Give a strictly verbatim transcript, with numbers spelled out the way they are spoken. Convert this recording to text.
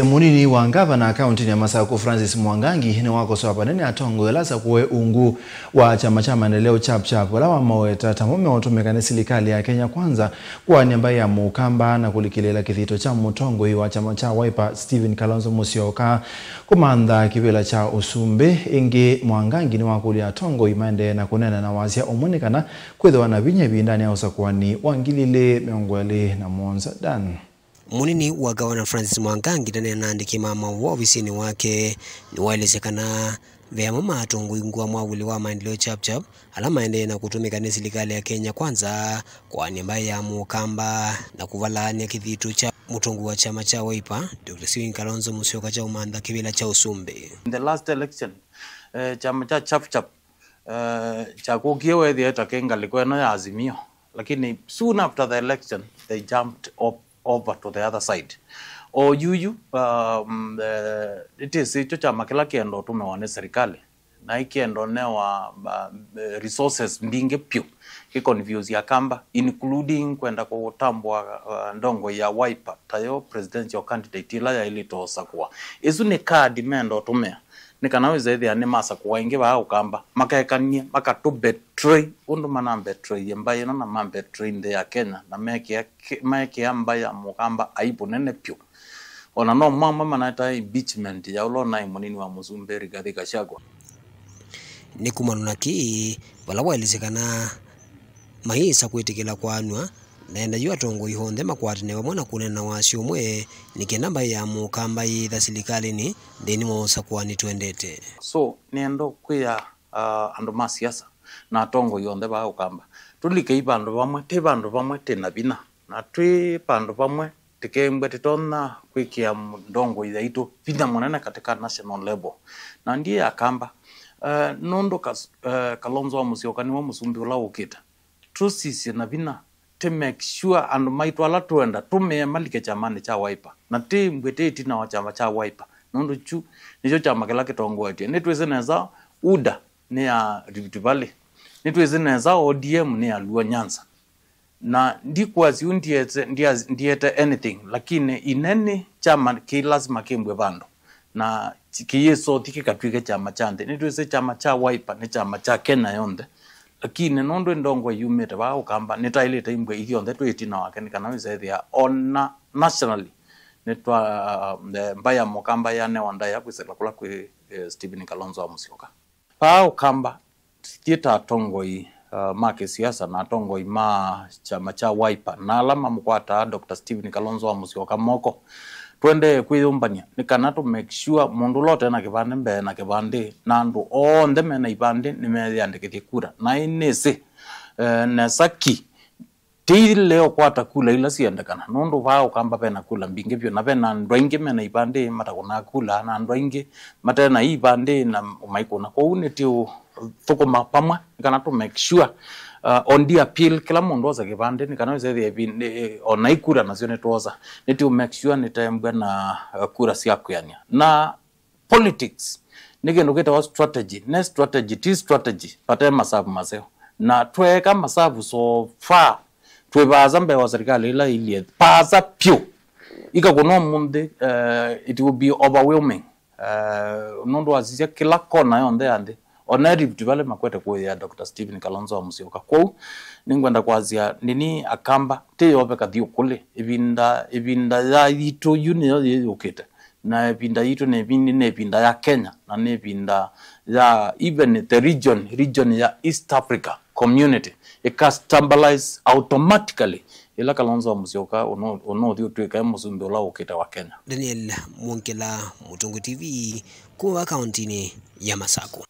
Mũnini wa ngavana kaũntĩnĩ ya Masakũ, Francis Mwangangi, nĩwakosoa vanene atongoi ala asakũe ungu wa kyama kya maendeleo Chap Chap, vala wamaweta ta mo meũtũmĩka nĩ silikalĩ ya Kenya Kwanza kũanĩa mbaĩ ya Mũkamba na kũlikĩlĩĩla kĩthito kya mũtongoi wa kyama kya Wiper, Stephen Kalonzo Musyoka, kũmantha kĩvĩla kya ũsumbĩ. Ĩngĩ, Mwangangi nĩwakũlya atongoi maendee na kũneena na wasya ũmwe nĩ kana kwĩthĩwa na vinya ĩvindanĩ ya ũsakũani wa ngili ilĩ mĩongo ĩlĩ na mũonza. Dan. Mũnini wa ngavana Francis Mwangangi ndaneena na andĩki ma maũvoo ovisinĩ wake, nĩwaelesya kana ve amwe ma atongoi ungu wa mwavuli wa maendeleo Chap Chap ala maendee na kũtũmĩka nĩ silikalĩ ya Kenya Kwanza kũanĩa mbaĩ ya Mũkamba na kũvalaany'a kĩthito kya mũtongoi wa kyama kya Wiper, Doctor Stephen Kalonzo Musyoka, kya ũmantha kĩvĩla kya ũsumbĩ. In the last election, eh, kyama kya Chap Chap, eh, kyakũkie weethĩa ta kĩ ngalĩko ĩno ya Azimio, lakini soon after the election they jumped up over to the other side. O yuyu, um, eh, it is kyo kyama kĩla kĩenda ũtũmĩwa nĩ serikali, na ĩkĩenda ũnewa, uh, resources mbingĩ pyũ, kĩ confuse Akamba, including kwenda kũtambũa, uh, ndongoi ya Wiper tayo presidential candidate ĩla yaĩlĩte ũsakũa. Ĩsu nĩ card menda ũtũmĩa, nĩ kana wĩsa ĩthĩa nĩ masakũa ĩngĩ vaa Ũkamba, makekanie, makatũ betray ũndũ mana betray mbaĩ ĩno na ma betray nthĩ ya Kenya, na mekĩa, mekĩa mbaĩ ya Mũkamba aibu nene pyũ. O na no mamwe manaetaa impeachment ya ũla ũnaĩ mũnini wa mũsumbĩ Rigathi Gachagua. Nĩ kumana na kĩĩ, vala waelesya kana mayĩsa kwĩtĩkĩla kwaanw'a, na enda yu atongoi onthe makwatane vamwe na kũneena na wasya ũmwe, nĩ kenda mbaĩ ya Mũkamba yĩĩtha silikalĩnĩ nthĩnĩ wa ũsakũani twendete. So, nĩenda kwĩa, ah, andũ ma siasa na atongoi onthe vaa Ũkamba, tũlikei vandũ vamwe, twĩ vandũ vamwe twĩ na vinya, na twĩ vandũ vamwe tĩkembwe tĩtonya kwĩkĩa ndongoi yaitũ vinya mũnene katika national level. Na ndiĩ Akamba, eh, nũndũ Kas-, eh, Kalonzo wa Musyoka nĩwe mũsumbĩ ũla ũkĩte. Tũsisye na vinya, tĩ make sure andũ maitũ ala tũenda tũmĩe malike kyamanĩ kya Wiper. Na tĩmbw'e tĩ ĩtina wa kyama kya Wiper. Nũndũ kyu nĩkyo kyama kĩla kĩtongoetye. Nĩtwĩsĩ nesa UDA nĩ ya Rift Valley. Nĩtwĩsĩ nesa ODM nĩ ya Luo Nyanza. Na ndikwasya ũ ndiete, ndia-, ndiete anything, lakini ineni kyama kĩ lazima kĩmbwe vandũ. Na ki-, kĩyĩsothi kĩkatw'ĩke kyama kya nthĩ. Nĩtwĩsĩ kyama kya Wiper nĩ kyama kya Kenya yonthe. Lakini nũndũ ndongoi yumĩte vaa Ũkamba, nĩtaĩlĩte imbwe ithyonthe twĩ ĩtina wake, nĩ kana wĩsa ĩthĩa ona nationally nĩtwa, eh, mbaĩ ya Mũkamba yanewa ndaĩa kwĩsĩla kũla kwĩ, eh, Stephen Kalonzo wa Musyoka. Vaa Ũkamba, ithyĩ ta atongoi, uh, ma kĩsiasa na atongoi ma kyama kya Wiper na ala mamũkwataa Doctor Stephen Kalonzo wa Musyoka moko, tũendee kwĩyũmbany'a nĩ kana tũ make sure mũndũ ũla ũte na kĩvandĩ mbee na kĩvandĩ, na andũ onthe me na ivandĩ nĩmeyĩandĩkĩthye kura. Na ĩnĩsĩ, eh, nesa ki Tĩilea ũkwata kula ila syendekana, nũndũ vaa Ũkamba vena kula mbingĩ vyũ, na vena andũ aingĩ mena ivandĩ matakũnaa kula, na andũ aingĩ mate na ivandĩ na maikũna. Kwoou nĩtũũthũkũma vamwe nĩ kana tũ make sure, uh, on the appeal, kĩla mũndũ osa kĩvandĩ nĩ kana wĩsethĩa ivindĩ, eh, ona ikura nasyo nĩtwosa, nĩtũ make sure nĩtembwa na, uh, kura sya kwĩanĩa. Na politics nĩ kĩndũ kĩtawa strategy. Ne strategy, ti strategy, vate masavu maseo. Na tweeka masavu so far, twĩ vaasa mbee wa serikali ĩla ĩilyĩ vaasa vyũ. Ikakũna ũmũnthĩ, eh, it will be overwhelming. Eh, nũndũ wasisya kĩla kona yonthe ya nthĩ, ona Rift Valley makwete kũĩĩa Doctor Stephen Kalonzo wa Musyoka. Kwoou, nĩngwenda kwasya, nini Akamba, tĩ yove kathiũkũlĩ, ĩvinda, ĩvinda ya yitũ yu nĩyo yĩyũkĩte. Na ĩvinda yitũ nĩ ĩvinda, nĩ ĩvinda ya Kenya, na nĩ ĩvinda ya even the region, region ya East Africa Community, ĩka stabilize automatically ĩla Kalonzo wa Musyoka ũnũ-, ũnũũthi ũtw'ĩka e mũsumbĩ ũla ũkĩte wa Kenya. Daniel Mwongela, Mũtũngũ T V, kuma kaũntĩnĩ ya Masakũ.